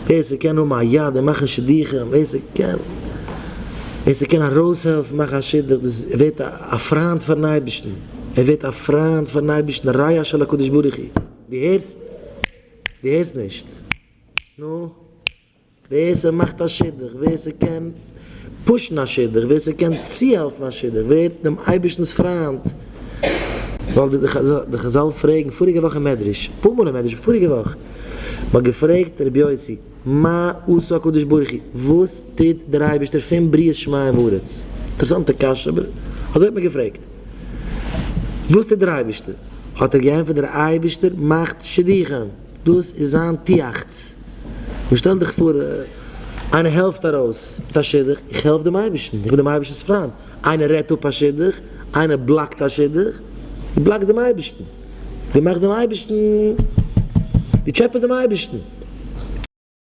ווער ס'קען האבן א יד אין מאכן שידוכים, ווער ס'קען, ווער ס'קען ארויסהעלפן מאכן א שידוך, דאס ווערט א פריינד פארן אייבערשטן, ער ווערט א פריינד פארן אייבערשטן, רע של הקדוש ברוך הוא, דו הערסט? דו הערסט נישט? נו? ווער ס'מאכט א שידוך, ווער ס'קען push ן א שידוך, ווער ס'קען צוהעלפן א שידוך, ווערט דעם אייבערשטנ'ס פריינד. ווייל די חזל פרעגן, פאריגע וואך אין מדרש, אפאר מאל אין מדרש, פאריגע וואך, מ'האט געפרעגט רבי יוסי, מה עשה הקדוש ברוך הוא, וואס טוט דער אייבערשטער פון בריאת שמים וארץ? אינטערעסאנטע קשיא, אבער אזוי האט מען געפרעגט. וואס טוט דער אייבערשטער? האט ער געענטפערט, דער אייבערשטער מאכט שידוכים. דאס איז זיין טועכץ. נו שטעל דיך פאר איינער העלפט ארויס מיט א שידוך, איך העלף דעם אייבערשטן, איך בין דעם אייבערשטנ'ס פריינד. איינער רעדט אפ א שידוך, איינער בלאקט א שידוך, דו בלאקסט דעם אייבערשטן. דו מאכסט דעם אייבערשטן, דו טשעפעסט דעם אייבערשטן.